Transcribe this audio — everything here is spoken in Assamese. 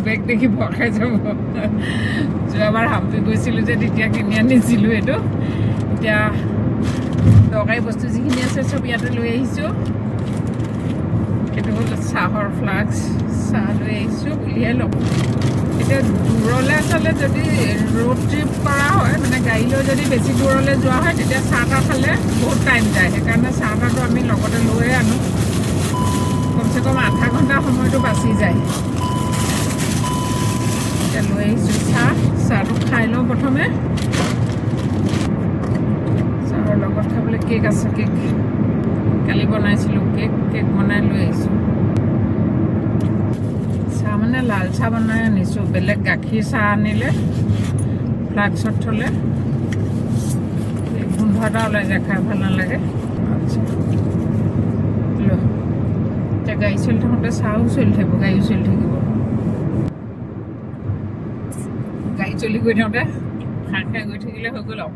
বেগ দেখি ভয় খাই যাব। যোৱাবাৰ হাম্পি গৈছিলোঁ যে, তেতিয়া কিনি আনিছিলোঁ এইটো। এতিয়া দৰকাৰী বস্তু যিখিনি আছে, চব ইয়াতে লৈ আহিছোঁ। এইটো হ'ল চাহৰ ফ্লাক্স। চাহ লৈ আহিছোঁ, উলিয়াই ল'ম এতিয়া। দূৰলৈ আচলতে যদি ৰোড ট্ৰিপ কৰা হয়, মানে গাড়ী লৈ যদি বেছি দূৰলৈ যোৱা হয়, তেতিয়া চাহ তাহ খালে বহুত টাইম যায়। সেইকাৰণে চাহ তাহটো আমি লগতে লৈয়ে আনো। কমচে কম আধা ঘণ্টা সময়টো বাচি যায়। এতিয়া লৈ আহিছোঁ চাহ। চাহটো খাই লওঁ প্ৰথমে। চাহৰ লগত খাবলৈ কেক আছে। কেক কালি বনাইছিলোঁ। কেক বনাই লৈ আহিছোঁ। চাহ মানে লাল চাহ বনাই আনিছোঁ। বেলেগ গাখীৰ চাহ আনিলে ফ্লাক্সত থ'লে এই গোন্ধ এটা ওলাই যায়, খাই ভাল নালাগে। আচ্ছা, ল। এতিয়া গাড়ী চলি থাকোঁতে চাহো চলি থাকিব, গাড়ীও চলি থাকিব। গাড়ী চলি গৈ থাকোঁতে খাই খাই গৈ থাকিলে হৈ গ'ল আৰু।